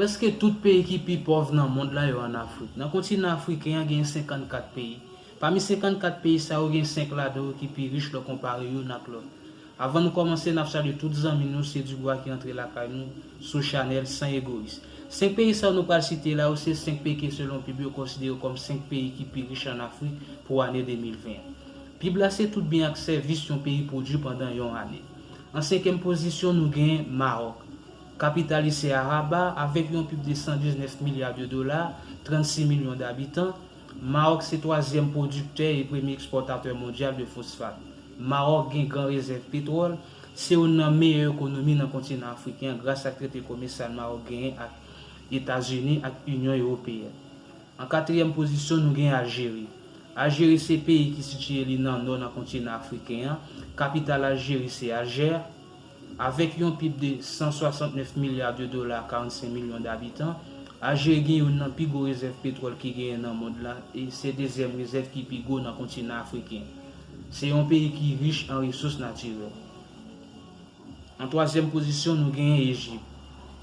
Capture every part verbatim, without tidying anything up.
Prèske tout peyi ki pi pòv nan mond lan yo ann Afrik. Nan kontinan afriken an, gen senkannkat peyi. Pami senkannkat peyi sa yo, gen senk ladan yo ki pi rich lè w konpare youn ak lòt. Anvan nou kòmanse, n ap salye tout zanmi nou, se Dubois ki antre lakay nou sou chanèl San Egoyis. Senk peyi sa yo nou pral site la yo, se senk peyi ke selon Pib yo konsidere kòm senk peyi ki pi rich ann Afrik pou ane de mil ven an. Pib la se tout byen ak sèvis yon peyi pwodui pandan yon ane. An senkyèm pozisyon, nou gen Mawòk. Kapital li se Rabat, avèk yon pib de san diznèf milya de dola, trannsis milyon dabitan. Mawòk se twazyèm pwodiktè e premye ekspòtatè mondyal de fosfat. Mawòk gen gran rezèv petwòl, se youn nan meyè ekonomi nan kontinan afriken an gras ak trete komèsyal Mawòk genyen ak Etazini ak Inyon Ewopeyèn. An katriyèm pozisyon, nou gen Aljeri. Aljeri se peyi ki sitiye li nan nò nan kontinan afriken an. Kapital Aljeri se Alger. Avèk yon pib de san swasantnèf milya de dola, karannsenk milyon dabitan, Aljeri gen youn nan pi gwo rezèv petwòl ki genyen nan mond lan e se dezyèm rezèv ki pi gwo nan kontinan afriken. Se yon peyi ki rich an resous natirèl. An twazyèm pozisyon, nou genyen Ejip,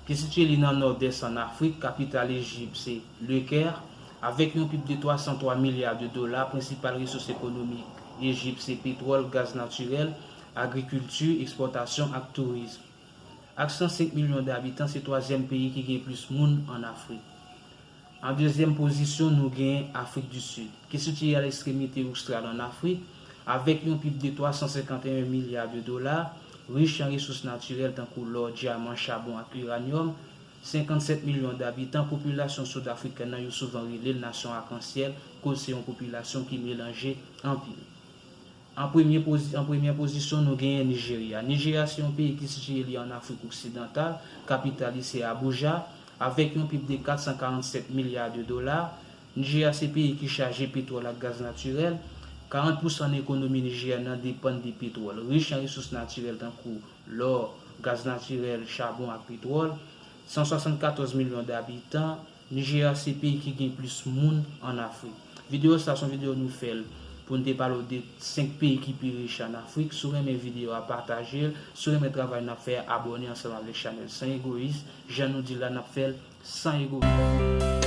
ki sitiye li nan nòdès ann Afrik. Kapital Ejip se Le Caire. Avèk yon pib de twa san twa milya de dola, prensipal resous ekonomik Ejip se petwòl, gaz natirèl, agrikilti, ekspòtasyon ak tourizm. Ak san senk milyon dabitan, se twazyèm peyi ki gen plis moun ann Afrik. An dezyèm pozisyon, nou gen Afrik di Sid, ki sitiye a lekstremite ostral ann Afrik, avèk yon pib de twa san senkanteyen milya de dola, rich an resous natirèl tankou lò, dyaman, chabon ak iranyòm. Senkannsèt milyon dabitan, popilasyon sid-afrikèn nan yo souvan rele l nasyon akansyèl, koz se yon popilasyon ki melanje anpil. An premye pozi-, an premyè pozisyon, nou genyen Nijerya. Nijerya se yon peyi ki sitiye li ann Afrik oksidantal, kapital li se Abuja, avèk yon pib de kat san karannsèt milya de dola. Nijerya se peyi ki chaje petwòl ak gaz natirèl. Karant pousan nan ekonomi nijeryèn nan depann de petwòl, rich an resous natirèl tankou lò, gaz natirèl, chabon ak petwòl. San swasannkatòz milyon dabitan, Nijerya se peyi ki gen plis moun ann Afrik. Videyo sa se yon videyo nou fè l pou n te pale w de senk peyi ki pi rich ann Afrik. Si w renmen videyo a, pataje l. Si w renmen travay n ap fè a, abòne ansanm avèk chanèl San Egoyis. Jan nou di l la, n ap fè l san egoyis.